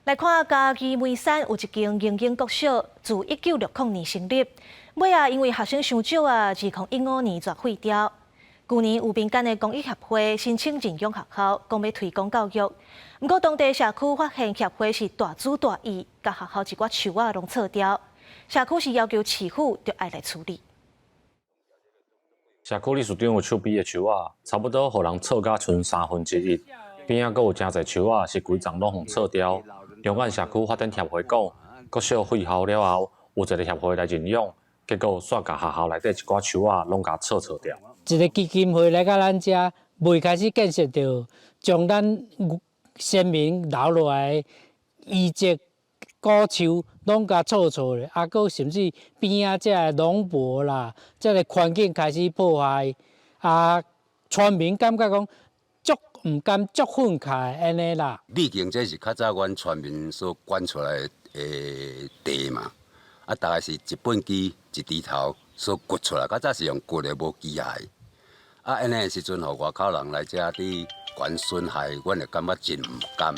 來看嘉義梅山有一間榮英國小，自1960年成立，尾仔因為學生傷少啊，2015年煞廢掉。舊年有民間的公益協會申請認養學校，講欲推廣教育。毋過當地社區發現協會是大主大意，共學校一寡樹仔攏銼掉。社區是要求市府著愛來處理。社區理事長有手邊的樹仔，差不多予人銼甲賰三分之一。邊仔閣有誠濟樹仔是規叢攏予銼掉。龍眼社區發展協會講，國小廢校了後，有一个協會來認養，結果煞共學校內底一寡樹仔攏共銼銼掉。一个基金會來到咱遮，未開始建設就將咱先民留落來遺跡古樹攏共銼銼咧，啊，閣甚至邊仔這个農壆啦，這个環境開始破壞，啊，村民感覺講足毋甘、足憤慨按呢啦。畢竟這是較早阮村民所捐出來的地嘛，啊，大概是一畚箕一鋤頭所掘出來，較早是用掘的，無機械。啊，按呢的時陣，予外口人來遮佇懸損害，阮會感覺真毋甘。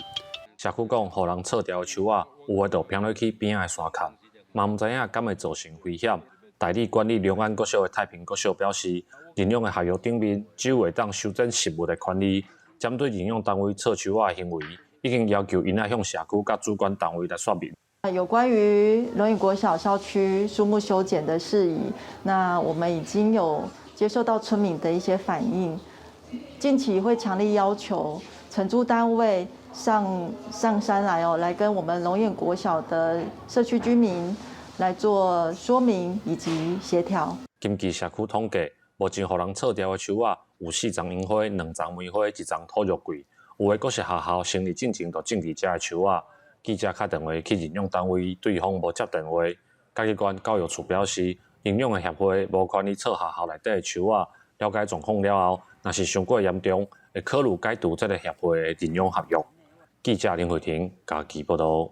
社區講，予人銼掉的樹仔，有的就偏落去邊仔的山崁，嘛毋知影敢會造成危險。代理管理龍眼國小的太平國小表示，認養的合約頂面只有會當修剪植物的權利。針對認養單位銼樹仔的行為，已經要求𪜶愛向社區佮主管單位來說明。有關於龍眼國小校區樹木修剪的事宜，那我們已經有接受到村民的一些反映，近期會強力要求承租單位上山來哦，來跟我們龍眼國小的社區居民來做說明以及協調。根據社區統計，目前予人銼掉的樹仔有四叢櫻花、兩叢梅花、一叢土肉桂，有的閣是學校成立進前就種佇遮的樹仔。記者敲電話去認養單位，對方無接電話。嘉義縣教育處表示，認養的協會無權利銼學校內底的樹仔。了解狀況了後，若是傷過嚴重，會考慮解除這个協會的認養合約。記者林慧婷嘉義報道。